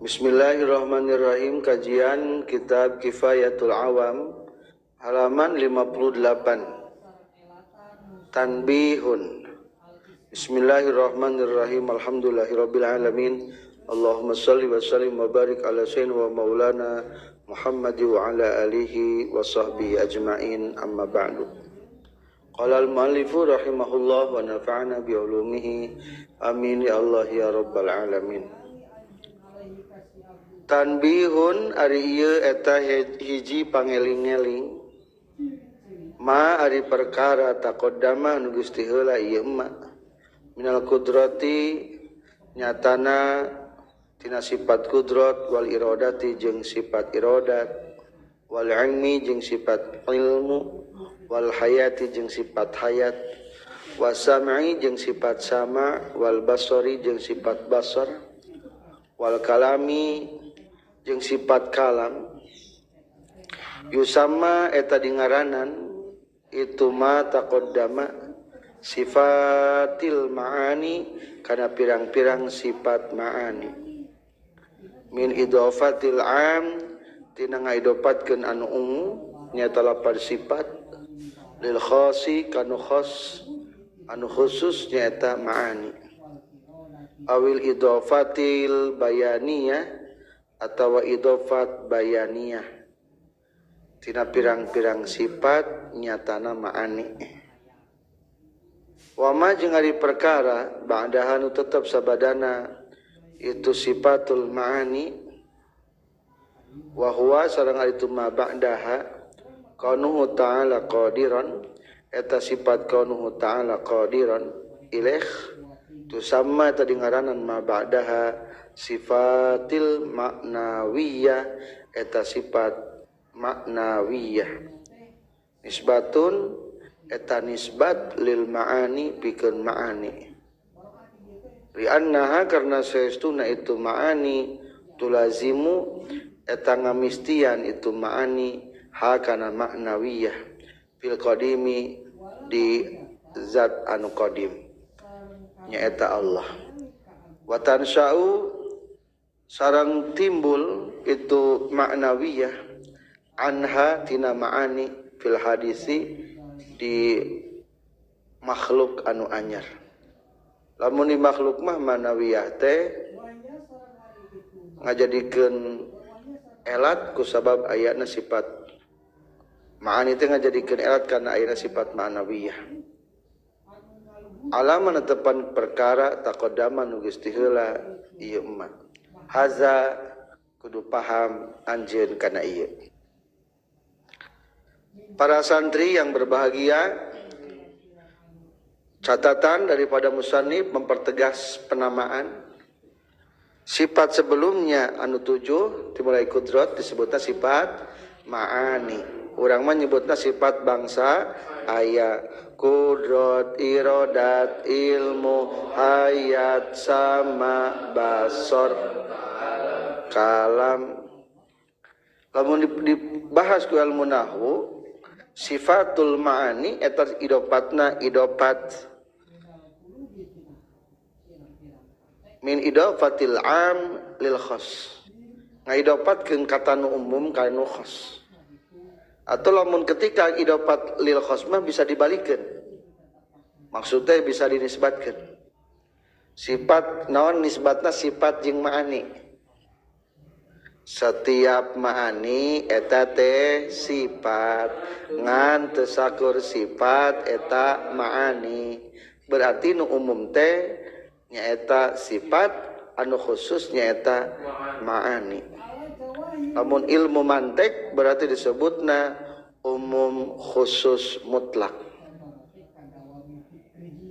Bismillahirrahmanirrahim. Kajian Kitab Kifayatul Awam halaman 58. Tanbihun. Bismillahirrahmanirrahim. Alhamdulillahirabbil alamin. Allahumma shalli wa sallim wa barik ala sayyidina wa maulana Muhammad wa ala alihi wa sahbihi ajma'in. Amma ba'du. Qala al-muallifu rahimahullah wa nafa'ana bi ulumihi. Amin ya Allah ya rabbal alamin. Tanbihun ari ieu eta hiji pangeling-eling ma ari perkara taqaddama nu geus tiheula ieu ma minal qudrati nyatana tina sifat kudrat wal iradati jeung sifat iradat wal ilmi jeung sifat ilmu wal hayati jeung sifat hayat wasam'i jeung sifat sama wal basari jeung sifat basar wal kalami jeung sifat kalam yusama eta dingaranan itu ma taqaddama sifatil ma'ani kana pirang-pirang sifat ma'ani min idofatil am tina ngaidopatkeun anu ungu nyata lapar sifat lil khasi kanu khas anu khusus nyata ma'ani awil idofatil bayaniyah atawa idofat bayaniyah tina pirang-pirang sifat nyatana ma'ani wama jeung ari perkara ba'daha nu tetep sabadana itu sifatul ma'ani wa huwa sareng ari itu ma ba'daha kaunuhu ta'ala qadiran eta sifat kaunuhu ta'ala qadiran ilaih tu sama tadi ngaranan ma ba'daha sifatil maknawiyah eta sifat maknawiyah nisbatun eta nisbat lil ma'ani pikeun ma'ani li'annaha karena saestuna itu ma'ani tulazimu eta ngamistian itu ma'ani hakana maknawiyah fil qadimi di zat anu qadim nyaeta Allah wa tansya'u sarang timbul itu maknawiyah anha tina ma'ani fil hadisi di makhluk anu anyar. Lamun di makhluk mah maknawiyah teh ngajadikeun elat ku sabab ayana sifat ma'ani teh ngajadikeun elat karena ayana sifat maknawiyah. Alama netepan perkara taqaddama nu geus tiheula ieu mah. Haza kudu paham anjeun kana ieu. Para santri yang berbahagia, catatan daripada musannif mempertegas penamaan sifat sebelumnya anu 7 dimulai kudrat disebutna sifat ma'ani. Urang mah nyebutna sifat bangsa aya kudrat, iradat, ilmu, hayat, sama, basor, kalam. Lamun dibahas ku ilmu nahwu, sifatul ma'ani eta idopatna idopat min idofatil am lil khas. Ngaidopatkeun kata nu umum ka nu khas. Atau lamun ketika idopat lil khas mah bisa dibalikeun. Maksudnya bisa dinisbatkeun. Sifat naon nisbatna sifat jeung ma'ani. Setiap ma'ani eta teh sifat, ngan teu sakur sifat eta ma'ani. Berarti nu umum teh nyaeta sifat, anu khusus nyaeta ma'ani. Namun ilmu mantek berarti disebutna umum khusus mutlak.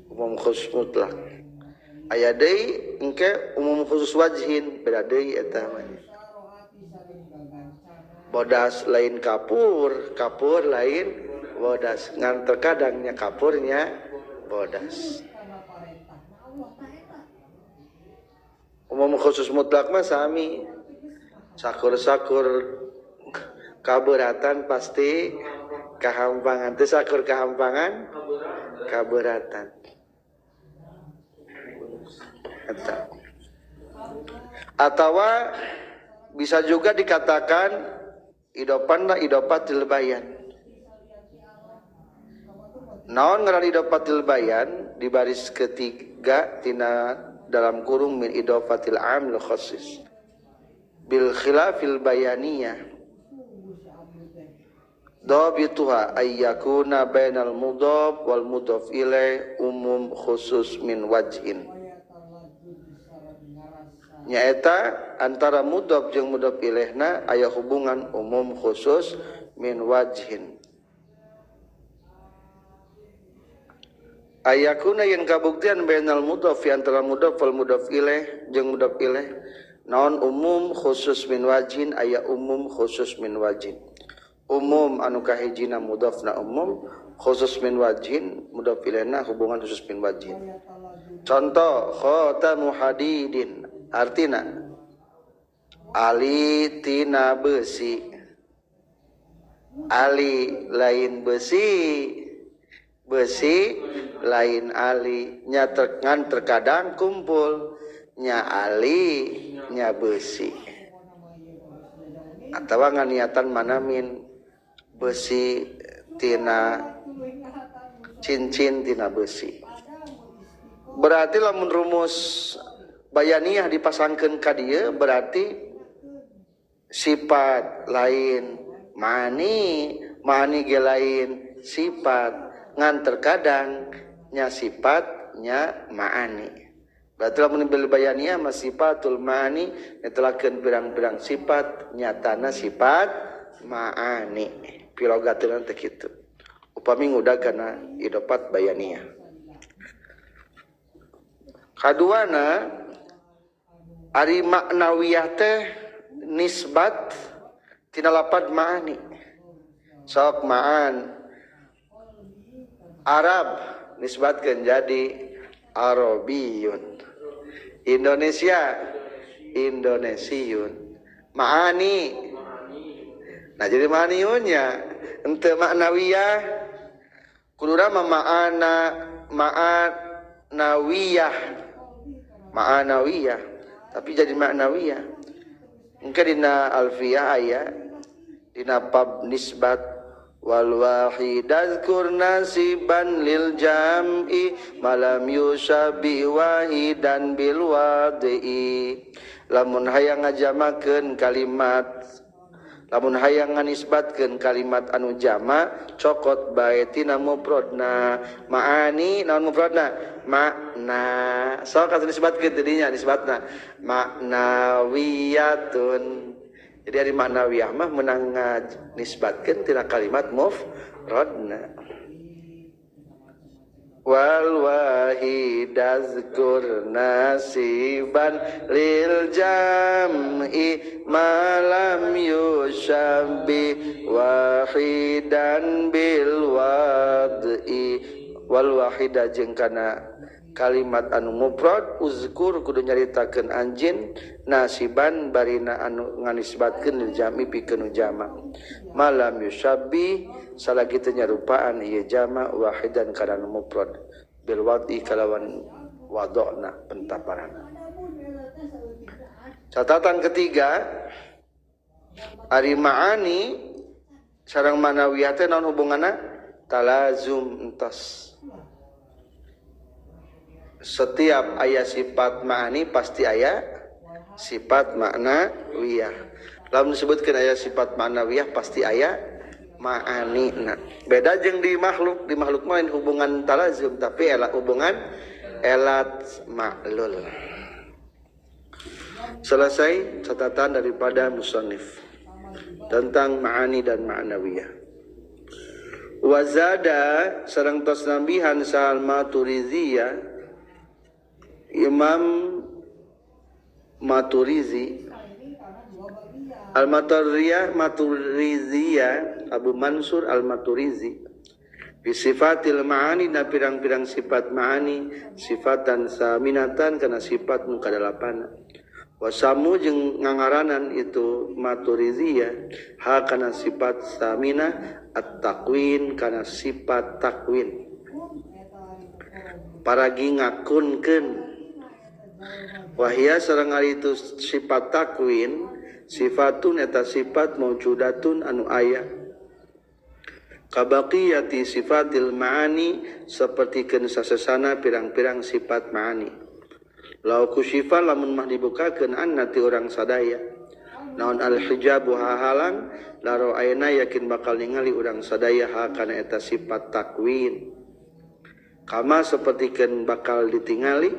Umum khusus mutlak. Aya deui engke umum khusus wajhin beda deui eta mah. Bodas lain kapur, kapur lain bodas. Ngan terkadangnya kapurnya bodas. Umum khusus mutlak mah sami. Sakur-sakur kaberatan pasti kahampangan. Teu sakur kahampangan kaberatan. Eta. Atawa bisa juga dikatakan idopanna idopatil bayan. Naon ngaran idopatil bayan di baris ketiga tina dalam kurung min idofatil amil khusus bil khilafil bayaniyah dabituha ayyakuna bainal mudhaf wal mudhaf ilaih umum khusus min wajhin. Nyaeta antara mudhaf jeung mudhaf ilaihna aya hubungan umum khusus min wajhin. Ayakuna yang kabuktian bainal mudhaf antara mudhaf wal mudhaf ilaih jeung mudhaf ilaih naon umum khusus min wajhin aya umum khusus min wajhin. Umum anu kahijina mudhafna umum khusus min wajhin mudhaf ilaihna hubungan khusus min wajhin. Contoh khatamu hadidin artina ali tina besi, ali lain besi, besi lain ali, nya ngan terkadang kumpul nya ali nya besi atawa nganiatan manamin besi tina cincin tina besi. Berarti lamun rumus bayaniyah dipasangkeun ka dieu berarti sifat lain mani, mani ge lain sifat, ngan terkadang nya sifat nya maani. Berarti lamun bil bayaniyah mah sifatul maani netelakeun pirang-pirang sifat nyatana sifat maani. Pilogateun teh kitu. Upami ngudag kana idopat bayaniyah. Kaduana ari maknawiyah teh nisbat tina lapad maani. Sok maan Arab nisbatkeun jadi Arabiyun, Indonesia Indonesiun, maani. Nah jadi maaniunnya ente maknawiyah kuduna mah maana ma'nawiyah ma'nawiyah tapi jadi maknawiyah. Engke dina alfiyah aya dina bab nisbat wal wahidazkur nasiban lil jam'i malam yusabi wahidan bil wadi'i. Lamun hayang ngajamakeun kalimat, lamun hayang nganisbatkeun kalimat anu jama cokot bae tina mufradna. Maani naon mufradna? Makna. Sok atuh nisbatkeun tadinya nisbatna maknawiyatun. Jadi ari maknawiyah mah menang nisbatkeun tina kalimat mufradna. Wal wahidazkur nasiban lil jam'i malam yushabbi wahidan bil wad'i. Wal wahida jeung kana kalimat anu mufrad uzkur kudu nyaritakeun anjeun nasiban barina anu nganisbatkeun lil jam'i pikeun jama malam yushabbi salagi teu nyarupaan ieu jama wahidan kana mufrad bil wad'i kalawan wadona pentaparan. Catatan ketiga ari maani sareng manawiyah teh naon hubunganna? Talazum entos. Setiap ayat sifat ma'ani pasti ayat sifat maknawiyah. Lamun disebutkeun ayat sifat maknawiyah pasti ayat ma'ani. Nah, beda jeung di makhluk mah hubungan talazum tapi elat hubungan elat ma'lul. Selesai catatan daripada musannif tentang ma'ani dan ma'nawiyah. Wazada sareng tos nambihan sal Maturiziyah, Imam Maturizi Al-Maturiziyah Maturiziyah Abu Mansur Al-Maturizi bisifatil ma'ani na pirang-pirang sifat ma'ani sifatan saminatan kana sifat nu kadalapana wasamu jeung ngangaranan itu Maturiziyah ha kana sifat samina at-taqwin kana sifat takwin paragi ngakunkeun Wahia sareng ari itu sifat takwin sifatun eta sifat maujudatun anu aya kabaqiyati sifatil ma'ani sapertikeun sasesana pirang-pirang sifat ma'ani. Lau kusyifa lamun mah dibukakeun anna ti urang sadaya naon al hijabu hahalang laro ayeuna yakin bakal ningali urang sadaya ha kana eta sifat takwin. Kama sapertikeun bakal ditingali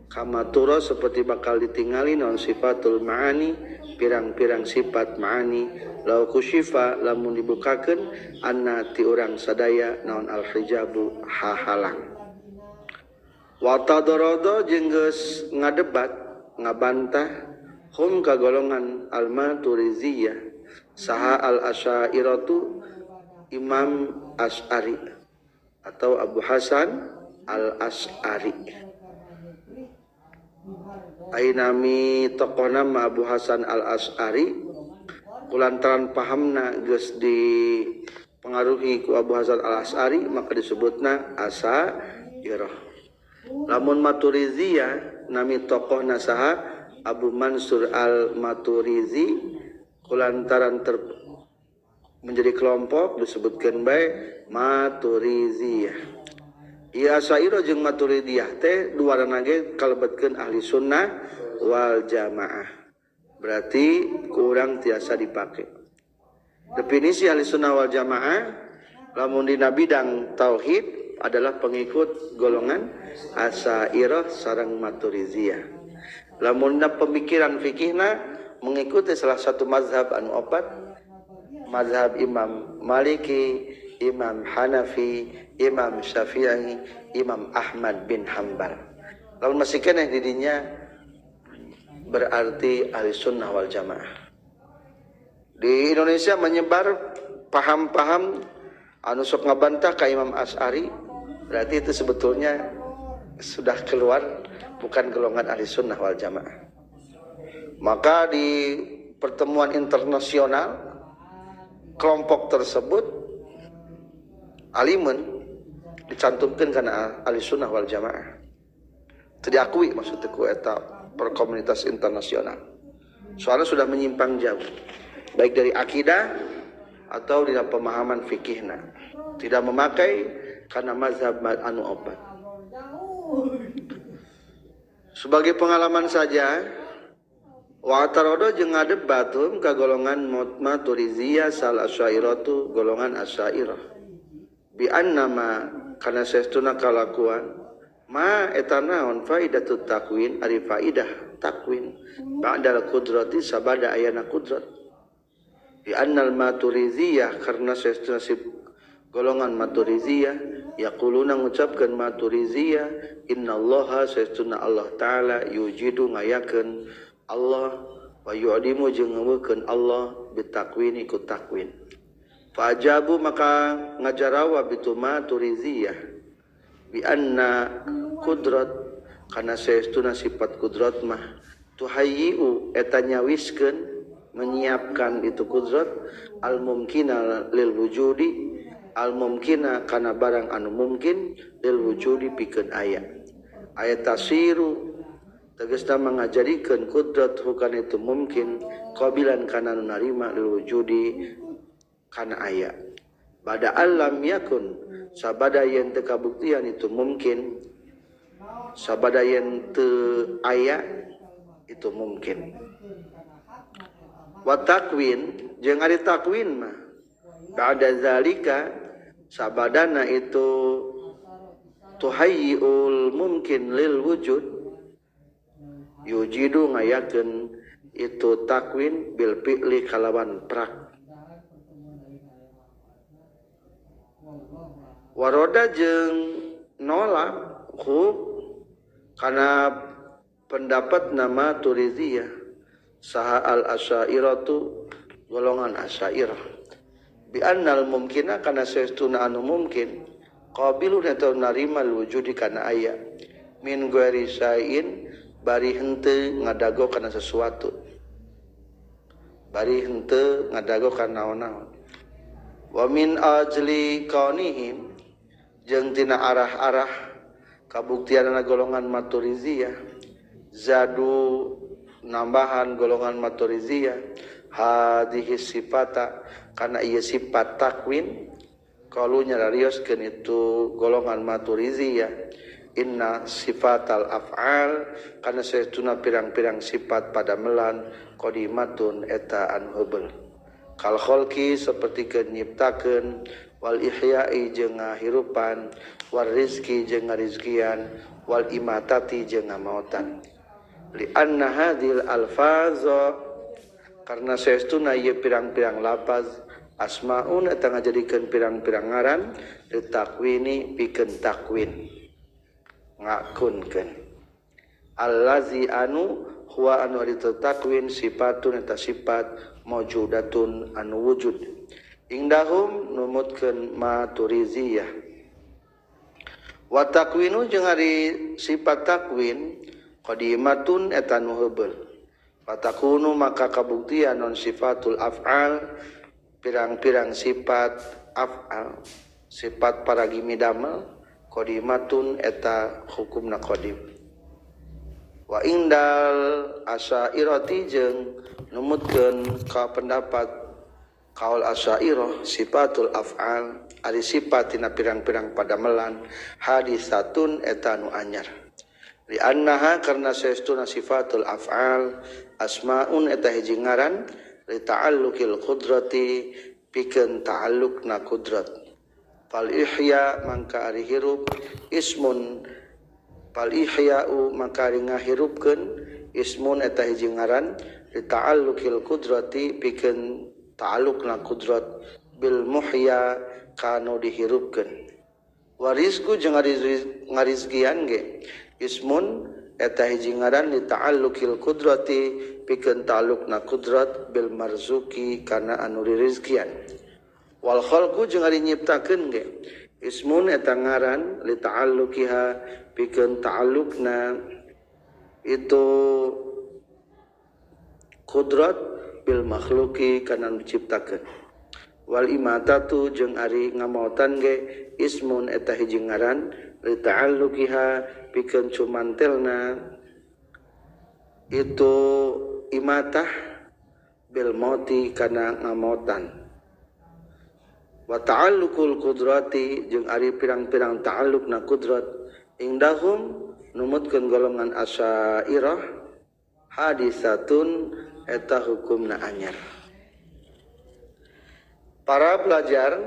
kama turo seperti bakal ditingali non sifatul ma'ani pirang-pirang sifat ma'ani lau kusyifa lamun dibukakeun anna ti urang sadaya naon al hijabu hahalang. Wa tadarada jeung geus ngadebat ngabantah hum ka golongan al maturiziyah saha al asy'ariyatu Imam Asy'ari atau Abu Hasan al Asy'ari. Ainami tokohna Abu Hasan al Asy'ari kulantaran pahamna geus dipengaruhi ku Abu Hasan al Asy'ari maka disebutna Asy'ariyah. Lamun Maturiziyah nami tokohna saha Abu Mansur al Maturizi kulantaran menjadi kelompok disebutkeun bae Maturiziyah. Ieu Asy'ariyah jeung Maturidiyah teh duarana ge kalebetkeun ahli sunnah wal jamaah. Berarti kurang tiasa dipake. Definisi ahli sunnah wal jamaah lamun dina bidang tauhid adalah pengikut golongan Asy'ariyah sareng Maturidiyah. Lamun dina pemikiran fikihna mengikuti salah satu mazhab anu opat, mazhab Imam Maliki, Imam Hanafi, Imam Syafi'i, Imam Ahmad bin Hanbal. Lamun masih keneh didinya berarti ahli sunnah wal jamaah. Di Indonesia menyebar paham-paham anu sok ngabantah ka Imam Asy'ari, berarti itu sebetulnya sudah keluar bukan golongan ahli sunnah wal jamaah. Maka di pertemuan internasional kelompok tersebut alimun dicantumkan karena ahli sunnah wal jamaah. Itu diakui maksudnya ku eta perkomunitas internasional. Soalnya sudah menyimpang jauh, baik dari akidah atau di dalam pemahaman fikihna. Tidak memakai karena mazhab anu opat. Sebagai pengalaman saja, wa tarodo jeung ngadebatum ka golongan Maturiziyah sal Asy'ariyah golongan Asy'ariyah. Bi annama kana saestuna kalakuan ma eta naon faidatut takwin ari faidah takwin ba'dal qudrati sabada ayana qudrat. Bi annal Maturiziyah karena saestuna golongan Maturiziyah yaquluna ngucapkeun Maturiziyah innallaha saestuna Allah taala yujidu ngayakeun Allah wa yu'dimu jeung ngeuwekeun Allah bitakwini ku takwin. Fa ajabu maka ngajarawa bitu Maturiziyah bi anna qudrat kana saestuna sifat qudrat mah tuhayyi'u eta nyawiskeun menyiapkan itu qudrat al mumkina lil wujudi al mumkina kana barang anu mungkin lil wujudi pikeun aya. Aya tasiru tegasna mangajadikeun kudrat hukana itu mungkin qabilan kana nu narima lil wujudi kana aya. Bada alam yakun sabada yen teu kabuktian itu mungkin, sabada yen teu aya itu mungkin. Wa takwin jeung ari takwin mah ba'da zalika sabadana itu tuhayyiul mungkin lil wujud yujidu ngayakeun itu takwin bil fi'li kalawan prak. Waroda jeung nolak hu kana pendapat nama Maturiziyah saha al Asy'ariyatu golongan Asy'ariyah bi annal mumkina kana saestuna anu mungkin qabilun eta narima wujudi kana aya min ghairi syai'in bari henteu ngadago kana sesuatu, bari henteu ngadago kana naon-naon. Wa min ajli kaunihim jeung tina arah-arah kabuktianana golongan Maturiziyah Zadu nambahan golongan Maturiziyah hadhihi sifata kana ieu sifat takwin kalu nyararioskeun itu golongan Maturiziyah inna sifatal af'al kana saestuna pirang-pirang sifat padamelan qadimatun eta anu heubeul kal khalqi sapertikeun nyiptakeun wal ihya'i jeung ngahirupan wal rizki jeung ngarizkian wal imatati jeung ngamaotan li anna hadhil alfaza karena saestuna ieu pirang-pirang lafaz asmaun eta ngajadikeun pirang-pirang ngaran li takwini pikeun takwin ngakunkeun allazi anu huwa anu ari takwin sifatun eta sifat maujudatun anu wujud indahum numutkeun maturiziyah wa takwinu jeung ari sifat takwin qadimatun eta nu heubeul fatakunu maka kabuktian non sifatul af'al pirang-pirang sifat af'al sifat paragi midamel qadimatun eta hukumna qadim wa indal asyairati jeung numutkeun ka pendapat kaul asyairah sifatul af'al ari sifat tina pirang-pirang padamelan hadisatun eta nu anyar li annaha karna saestuna sifatul af'al asmaun eta hiji ngaran li ta'alluqil qudrati pikeun ta'alluqna kudrat fal ihya mangka ari hirup ismun fal ihya'u mangka ari ngahirupkeun ismun eta hiji ngaran li ta'alluqil qudrati pikeun ta'alluqna kudrat bil muhya kanu dihirupkeun warizku jeung ngarizkian ge ismun eta hiji ngaran li ta'alluqil qudrati pikeun ta'alluqna kudrat bil marzuki kana anu dirizkian wal khalqu jeung ari nyiptakeun ge ismun eta ngaran li ta'alluqiha pikeun ta'alluqna itu kudrat bil makhluki kana anu diciptakeun wal imatatu jeung ari ngamaotan ge ismun eta hiji ngaran li ta'alluqiha pikeun cumantelna itu imatah bil mauti kana ngamaotan wa ta'alluqul qudrati jeung ari pirang-pirang ta'alluqna kudrat indahum numutkeun golongan asyairah hadisatun eta hukumna anyar. Para pelajar,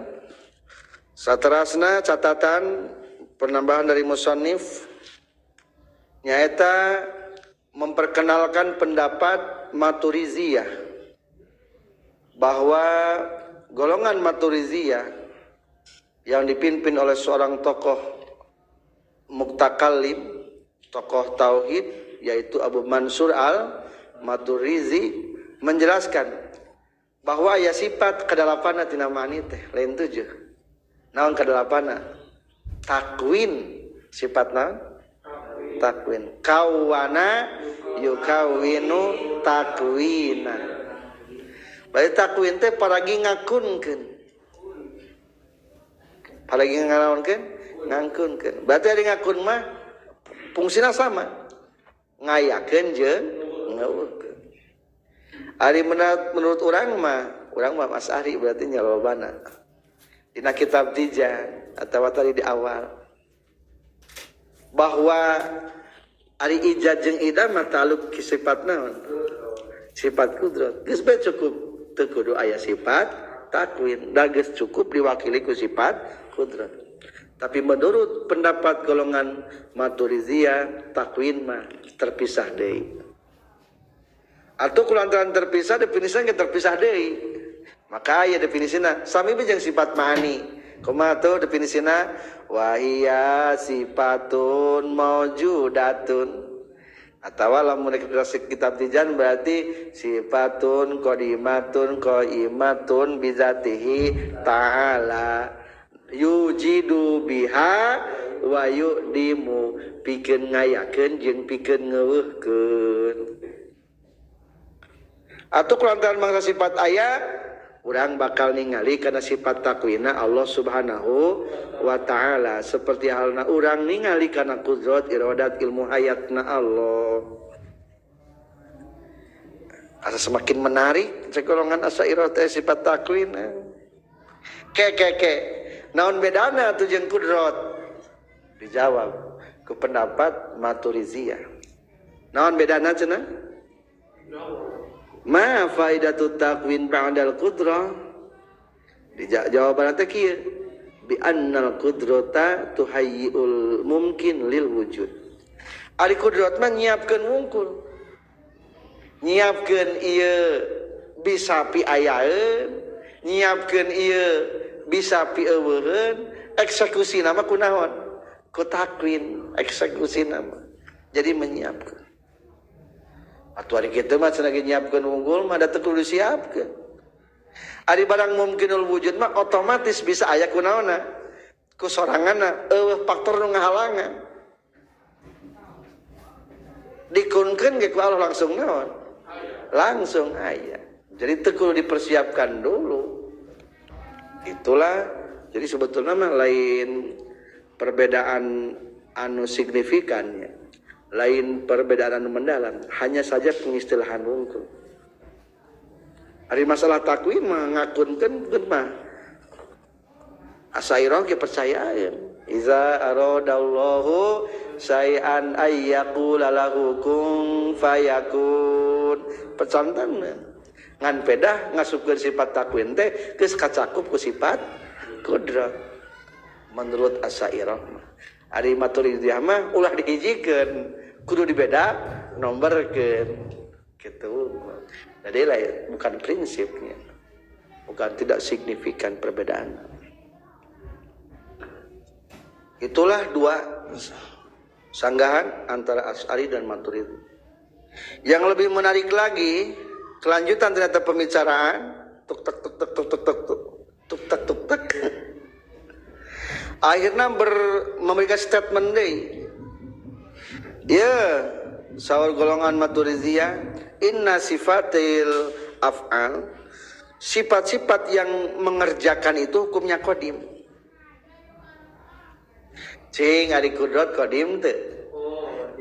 saterasna catatan penambahan dari musannif nyaeta memperkenalkan pendapat Maturiziyah bahwa golongan Maturiziyah yang dipimpin oleh seorang tokoh muktakallim, tokoh tauhid yaitu Abu Mansur al-Maturizi menjelaskan bahwa aya sifat kadalapanna tina mani teh lain tujuh. Naon kadalapanna? Takwin sifatna takwin. Kawana yukawinu takwina. Berarti takwin teh paragi ngakunkeun. Paragi nganaonkeun? Ngakunkeun. Berarti ari ngakun mah fungsina sama. Ngayakeun jeung ngeukeun. Ari menurut urang mah Mas Ari berarti nyalobana. Dina kitab Tijan atawa tadi di awal bahwa ari ijad jeung idam mah taluk sifat naon? Sifat kudrat. Geus bae cukup teu kudu aya sifat takwin. Da geus cukup diwakili ku sifat kudrat. Tapi menurut pendapat golongan Maturiziyah takwin mah terpisah deui. Atau kulantaran terpisah definisina ge terpisah deui. Maka aya definisina sami jeung sifat ma'ani. Kumaha tuh definisina? Wahia sifatun maujudatun. Atawa lamun kitab Tijan berarti sifatun qadimatun qaimatun bizatihi ta'ala yujidu biha wa yudimu pikeun ngayakeun jeung pikeun ngeuweuhkeun. Atau kulantaran mangsa sifat aya urang bakal ningali karena sifat takwina Allah Subhanahu wa ta'ala seperti halna urang ningali karena kudrat iradat ilmu hayatna Allah. Asa semakin menarik cek golongan Asy'ariyah teh sifat takwin. Ke ke ke naon bedana atuh jeung kudrat? Dijawab ku pendapat Maturidiyah. Naon bedana cenah? Ma faidatu takwin ba'dal qudrah? Jawaban teh kieu, bi annal qudrata tuhayyiul mumkin lil wujud. Ari kudrat mah nyiapkeun wungkul. Nyiapkeun ieu bisa piayaeun, nyiapkeun ieu bisa pieuweuheun, eksekusi nama kunaon? Ku takwin eksekusi nama. Jadi menyiapkeun. Atuh ari kitu mah cenah ge nyiapkeun wungkul mah da teu kudu disiapkeun. Ari barang mumkinul wujud mah otomatis bisa aya kunaonna? Ku soranganna eueuh faktor nu ngahalangan. Dikunkeun ge ku Allah langsung naon? Langsung aya. Jadi teu kudu dipersiapkan dulu. Itulah jadi sebetulnya mah lain perbedaan anu signifikannya. Lain perbedaan anu mendalam, hanya saja pengistilahan wungkul. Ari masalah takwin mah ngakunkeun mah Asy'ariyah ge percayaeun. Iza aradallahu syai'an ayyaqula lahu kun fayakun. Percantan ngan pedah ngasupkeun sifat takwin teh geus kacakup ku sifat kudrat menurut Asy'ariyah mah. Ari Maturidiyah mah ulah dihijikeun, kudu dibeda nomorkeun gitu. Jadi lain, bukan prinsipnya, bukan tidak signifikan perbedaan. Itulah dua sanggahan antara Asy'ari dan Maturidi. Yang lebih menarik lagi, kelanjutan ternyata pembicaraan tuk tek tuk tek tuk tek tuk tuk tek tuk tek. Akhirnya memberikan statement deh. Ya, sawar golongan Maturidiyah, inna sifatil af'al, sifat-sifat yang mengerjakan itu hukumnya qadim. Cing ari kudrat qadim teu?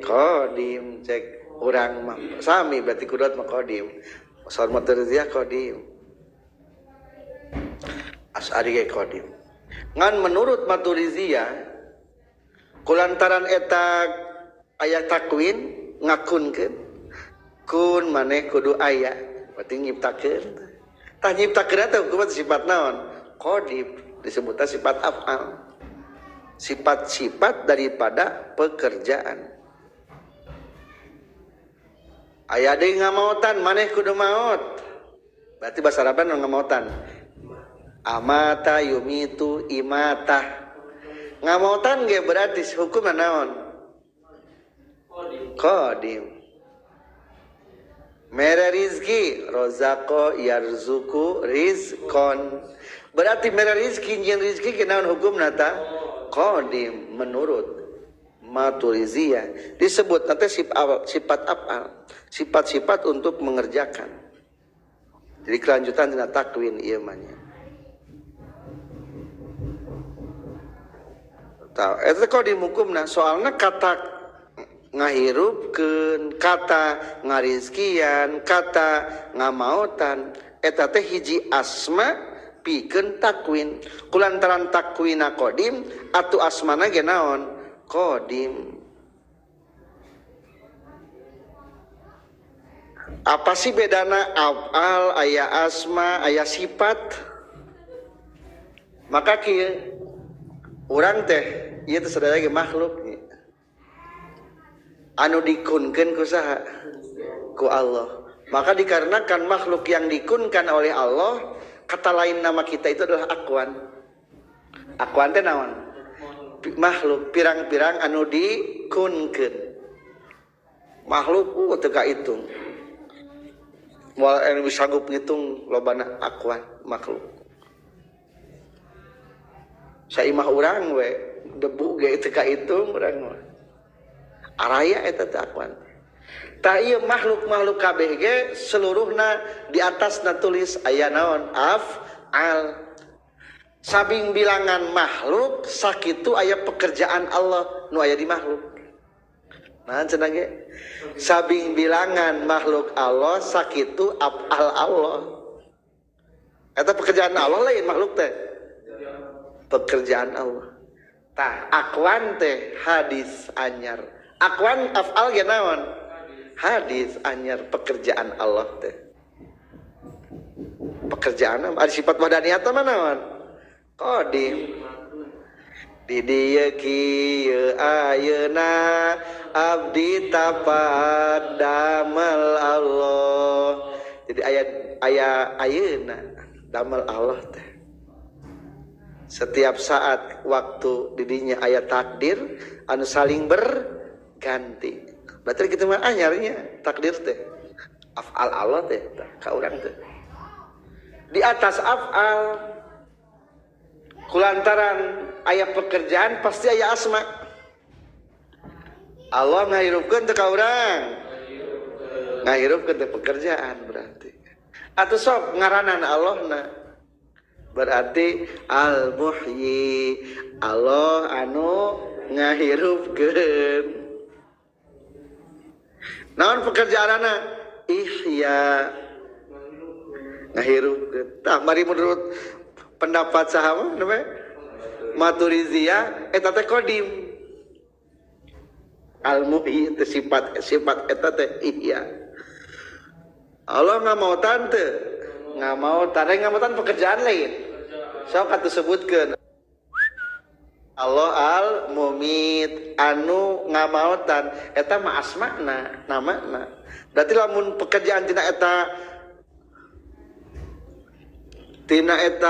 Qadim cek urang mah sami berarti kudrat mah qadim. Sawar Maturidiyah qadim. Asy'ari ge qadim. Ngan menurut Maturidiyah kulantaran eta aya takwin ngakunkeun kun maneh kudu aya berarti nyiptakeun. Tah nyiptakeun teh hukumna sifat naon? Qadim disebutna sifat af'al. Sifat-sifat daripada pekerjaan. Aya deui ngamautan maneh kudu maot. Berarti bahasa Arabna ngamautan. Amata yumitu imatah. Ngamautan ge berarti hukumna naon? Qadim. Mere rizki rozako yarzuku rizkon. Berarti mere rizki jeung rizki ge naon hukumna ta? Qadim menurut Maturidiyah disebut nanti sifat af'al, sifat-sifat untuk mengerjakan. Jadi kelanjutan dina takwin ieu mah nya. Tah eta qadim hukumna soalna kata ngahirupkeun, kata ngarizkian, kata ngamaotan eta teh hiji asma pikeun takwin. Kulantaran takwina qadim atuh asmana ge naon? Qadim. Apa sih bedana af'al aya asma aya sifat? Maka kieu urang teh ieu teh sadaya ge makhluk anu dikunkeun ku saha? Ku Allah. Maka dikarenakan makhluk yang dikunkan oleh Allah, kata lain nama kita itu adalah akwan. Akwan teh naon? Makhluk pirang-pirang anu dikunkeun. Makhluk teu kahitung. Moal anu sanggup ngitung lobana akwan makhluk. Saimah urang we debu ge teu kahitung urang mah. Araya eta teh akwan. Tah ieu makhluk-makhluk kabeh ge seluruhna di atasna tulis aya naon? Af'al. Sabing bilangan makhluk sakitu aya pekerjaan Allah nu aya di makhluk. Nah cenah ge sabing bilangan makhluk Allah sakitu afal Allah. Eta pekerjaan Allah lain makhluk teh. Pekerjaan Allah. Tah akwan teh hadis anyar. Akwan afal ge naon? Hadis anyar pekerjaan Allah teh. Pekerjaan ada sifat wahdaniyat mah naon? Qadim. Di dieu kieu ayeuna abdi tapat damel Allah. Jadi aya aya ayeuna damel Allah teh. Setiap saat waktu didinya aya takdir anu saling berganti. Berarti kitu mah anyarnya takdir teh. Afal Allah teh ka urang teh. Di atas afal kulantaran aya pekerjaan pasti aya asma. Allah ngahirupkeun teh ka urang. Ngahirupkeun teh pekerjaan berarti. Atuh sok ngaranan Allahna. Berarti Al-Muhyi, Allah anu ngahirupkeun. Naon pekerjaanna? Ihya. Ngahirupkeun. Tah mari menurut pendapat saha mah namanya Maturidiyah eta teh qadim. Al-Muhyi teh sifat sifat eta teh ihya. Allah ngamautan teu? Ngamautan, ngamautan pekerjaan lain. Sok atuh sebutkeun. Allah al-Mumit anu ngamautan eta mah asmana, namana. Berarti lamun pekerjaan tina eta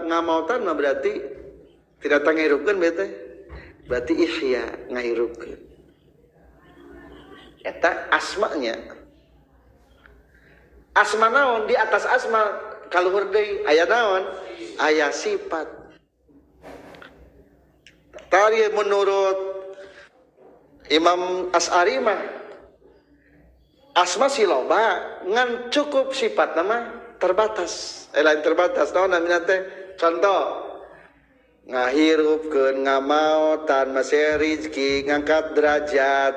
ngamautan mah berarti tidak ngahirupkeun berarti. Berarti ihya ngahirupkeun. Eta asmanya. Asma naon di atas asma kaluhur deui aya naon? Aya sifat. Tari menurut Imam As'ari mah asma si loba ngan cukup sifat nama terbatas. Lain terbatas naon namina teh? Contoh ngahirupkeun ngamaotan masih rizki ngangkat derajat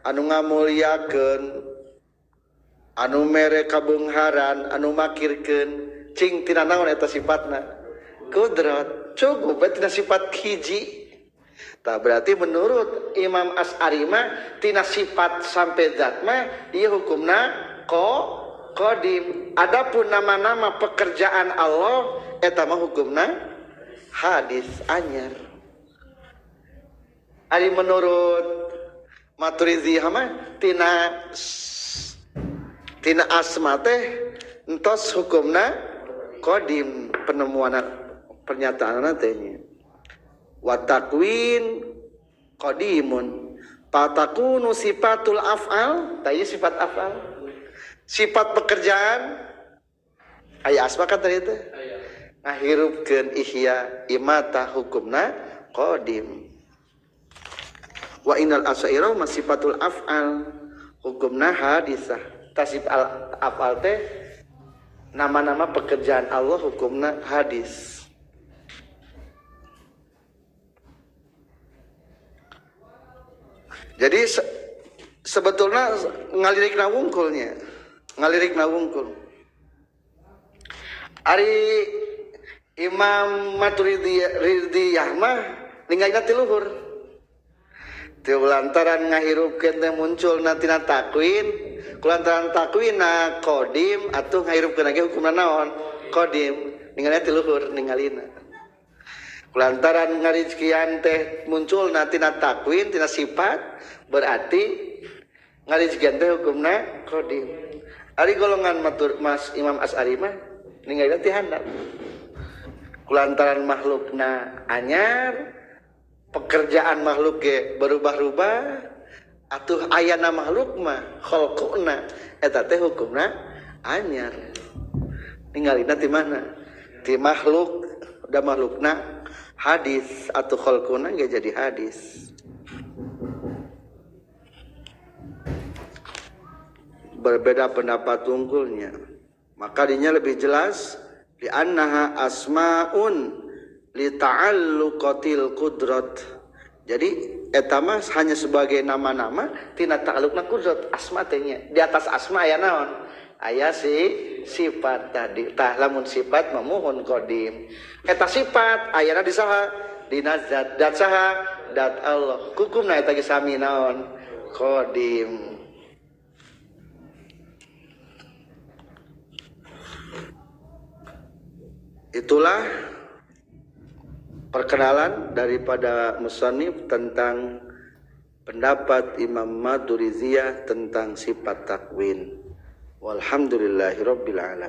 anu ngamuliakeun anu mere kabeungharan anu makirkeun cing tina naon eta sifatna kudrat cukup we tina sifat hiji. Tah berarti menurut Imam As'ari mah tina sifat sampai zat mah ieu hukumna qadim. Adapun nama-nama pekerjaan Allah eta mah hukumna hadis anyar. Ari menurut Maturidiyah mah tina tina asma teh entos hukumna qadim penemuan pernyataanna teh nya. Wa takwin qadimun fatakunu sifatul af'al, tah ieu sifat af'al. Sifat pekerjaan aya asma kan tadi teh. Ngahirupkeun ihya imata hukumna qadim. Wa innal asaira masifatul af'al hukumna hadisah. Tasif al af'al teh nama-nama pekerjaan Allah hukumna hadis. Jadi sebetulnya ngalirikna wungkulnya, ngalirikna wungkul. Ari Imam Maturidiyah mah ninggalna ti luhur. Ti lantaran ngahirupkeun teh muncul tina takwin, kulantaran takwinna qadim atuh ngahirupkeun lagi hukumna naon? Qadim. Ninggalna ti luhur ningalina. Kulantaran ngarizkian teh muncul tina takwin tina sifat berarti ngarizkian teh hukumna qadim. Ari golongan matur Mas Imam As'ari mah ninggalna ti handap. Kulantaran makhlukna anyar, pekerjaan makhluk ge berubah-ubah, atuh ayana makhluk mah khalquna eta teh hukumna anyar. Ningalina ti mana? Ti makhluk, da makhlukna hadis atau khalquna ge jadi hadis. Berbeda pendapat unggulnya. Maka dinya lebih jelas li annaha asmaun li ta'alluqatil qudrat Jadi eta mah hanya sebagai nama-nama tina ta'alluqna qudrat asma teh nya. Di atas asma aya naon? Aya si sifat tadi. Tah lamun sifat mah muhun qadim. Eta sifat ayana di saha? Dina zat. Dat saha? Dat Allah. Hukumna eta ge sami naon? Qadim. Itulah perkenalan daripada musannif tentang pendapat Imam Maturidiyah tentang sifat takwin. Walhamdulillahirabbil alamin.